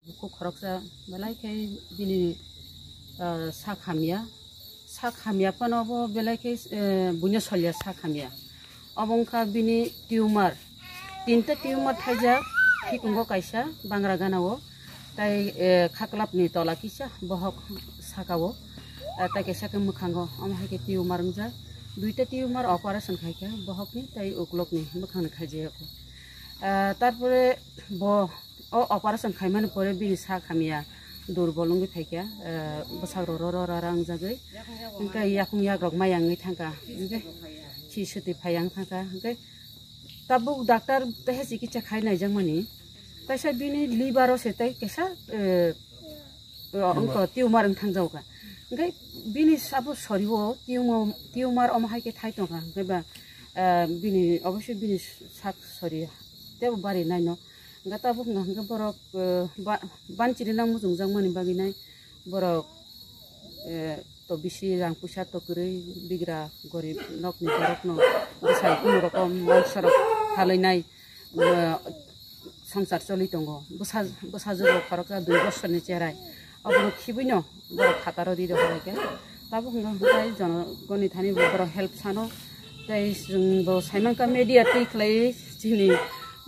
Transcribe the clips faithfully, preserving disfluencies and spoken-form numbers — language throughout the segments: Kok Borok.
Bukhuk khoroksa belai khe bini, ah, sak hamya. Sak hamya phano bo belai khe, eh, buino solya sak hamya. Obo wngkha bini tumor. Tinta tumor thaijak, phikungo kaisa, bangra ganao, tai, eh, khaklapni tola kisa, bohok sakao, eh, tai kaisa khe mwkhango, omo hai khe tumor wngjak. Duita tumor operation khaikha, bohokni tai uklokni mwkhangni khaijakgo. Eh, tarpore bo o operation khaimani pore bini sak hamya durbol wngwi phaikha, eh, bwsakro ro ro ra ra wngjagwi, hwnkhe yakung yakrok maya wngwi thangkha, hwnkhe si swtwi phaiya wng thangkha, hwnkhe tabuk doctor teha chikitsa khai naijakmani, kaisa bini liver o se tei kaisa, eh, o, wngkha tumor wng thangjago kha. Hwnkhe bini sabo sori o tumor, tumor omo hai khe thai tongkha, hwnkhe ba, eh, bini oboisoi bini sak sori tebo bari naino. Hwnkhe tabuk wngkha hwnkhe borok, eh, ba-, banchiri nang muchungjakmani bagwi nai borok, eh, to bisi rang puisa to kwrwi bigra gorib nokni borokno bwsai kunu rokom mangsorok phalwi nai, eh, swngchar choli tongo. Bwsa-, bwsajwk rok khoroksa dui bosorni cherai. Obono khibiino borok phataro ri rw kha. Tabuk hwnkha hwnkhe jonogoni thani bo borok help sano. Tei chwngbo saimankha media twi khlaiwi chini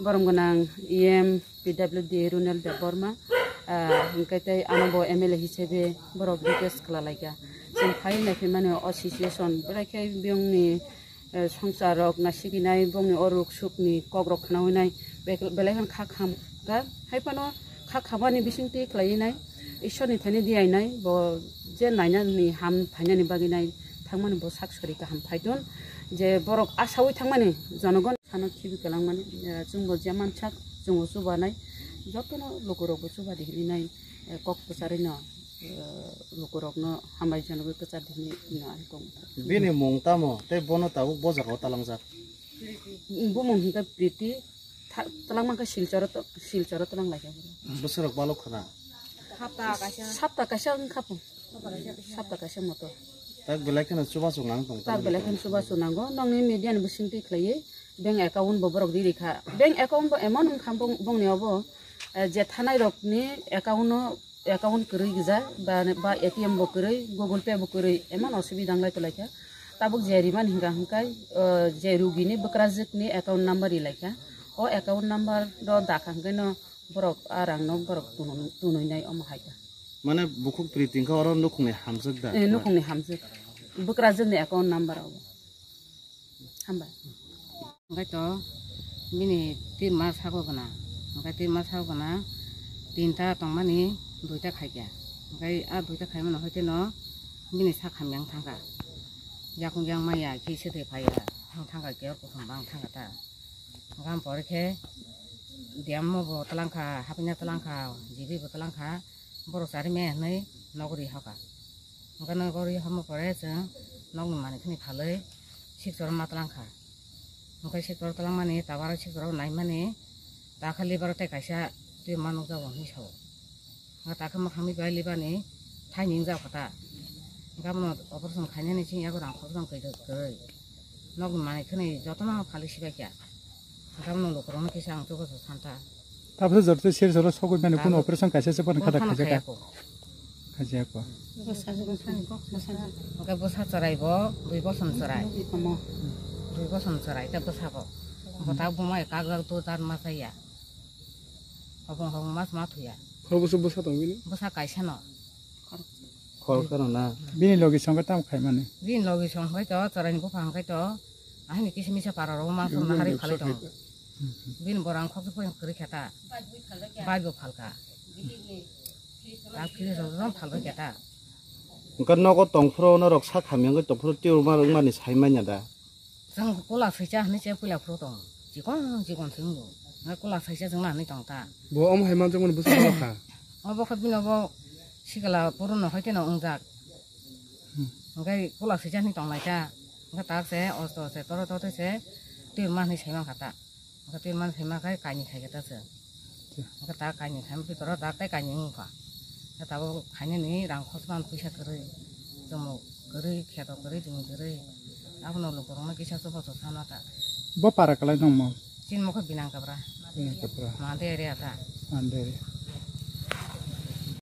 borom gwnang E M P W D Runel Debbarma, ah, hwnkhe tei ano bo M L A hisabe borok request khlalaikha. Chwng phai naiphaimani o situation, belai khe biyongni, eh, swngcharrok nasikinai, bongni o ruk sukni kokrok khnaui nai, bek-, belai kheno kha khamkha. Hai phano kha khamani bisingtwi khlaiwi nai, Ishwarni thani diyainai, bo je nainani ham phainani bagwi nai thangmani bo sak sori kaham phaitun, je borok asaui thangmani jonogon. Sano khibi kwlangmani, eh, chwngbo je mansak, chwngbo chubanai, jotono lukurokbo chubadi hinwi nai, eh, kok kwcharwino, eh, lukurokno hambai janagwi kwchar di hinwi no ani kok. Bini mung tamo, tei bono tabuk bo jagao talangjak? Bumung hwnkhe Priti, tha-, twlangma khe Silcharo to-, Silcharo twlang laikha. Bwsarok balok khna? Sapta kaisa. Sapta kaisa wngkha po. Sapta kaisa moto. Tak belai kheno chubachu nang tong. Tak belai kheno chubachu nango. Nokni media ni bisingtwi khlaiwi bank account bo borok riri kha. Bank account bo emon wngkha bong-, bongni obo, eh, je thanai rokni account no, account kwrwi gija ba, ba A T M bo kwrwi, Google Pay bo kwrwi, emon osubida wng lai tonglaikha. Tabuk je rimani hwnkha hwnkhe, eh, je rugini bwkrajwkni account number rilaikha. O account number do dakha hwnkhe no borok a rang no borok tunui, tunui nai omo hai kha. Mane bukhuk Priti wngkha oro nukhungni hamjwk da? Eh, nukhungni hamjwk. Bwkrajwkni account number obo. Hambai. Hwnkhe to bini tirma sago gwnang. Hwnkhe tirma sago gwnang tinta tongmani duita khaikha. Hwnkhe a duita khaimano hoiteno bini sak hamya wng thangkha. Yakung yang maya khe se thai phaiya. Thang thangkha khe o kuthum bang thangkha ta. Hwnkhe pore khe D M O bo twlangkha, hapina twlangkha, G B bo twlangkha, borok chari me hinwi nogo ri hoka. Hwnkhe nogo ri hamo pore chwng nokni manwi khani phalwi sikchoro ma twlangkha. Hwnkhe sikchoro twlangmani tabaro sikchoro naimani takhali borok tei kaisa twi ma nukjago hinwi sao. Nga takhe mwkhangni bai libani thai ningjak kha ta. Nga bono operation khainani chini yago rang khorokjang kwrwi. Nokni manwi khwnwi jotono phalwi sibai kha. Nga bono lukurokno kisa ang chubachu santa. Tabukhe joto seri soro sogwi mani kuno operation kaisa se phano khata khajaka. Khajako. Oke bwsa chwrai bo dui bosom chwrai. Dui bosom chwrai ta bwsa bo. Bota buma ekak jak tu jar ma chaya. Hobong hobong mas ma thuya. Khoroksa bwsa tong bini? Bwsa kaisa no. Khoroksa no na? Bini logi song khe tamo khaimani? Bini logi song khe to, chwraini bupha hwn khe to, ahini kisa misa para rogo ma song hari khalai tong. Bini borang khoksa poi kwrwi khe ta. Bai bo phalka. Ta phiri rok jom phalbai khe ta. Hwnkhe nogo tongphuru norok sak hamya wngwi tongphuru tei rwma rwmani sai manya da? Chwng kula swicha hinwi se puila phuru tong. Chikon chikon se wngo. Nga kula swicha chwngna hinwi tong ta. Bo omo hai manjakmani bwsa kha. Obo khe bini obo sikla purunno hoiteno wngjak. Hwnkhe kula swicha hinwi tong lai ta. Hwnkhe tak se osto se toro toro se twi rwma hinwi sai mankha ta. Hwnkhe twi man phaima khe kainwi khai khe ta chwng. Hwnkhe ta kainwi khaima phikoro dak tei kainwi wngkha. Hwnkhe tabuk khainani rang khoroksa puisa kwrwi, chwmwk kwrwi, kheto kwrwi, jumi kwrwi. Abono lukurokno kisa chubachu sana ta. Bo para kwlai nangmo? Chini mokhe Binang Kabra. Binang Kabra. Mande area ta. Mande area.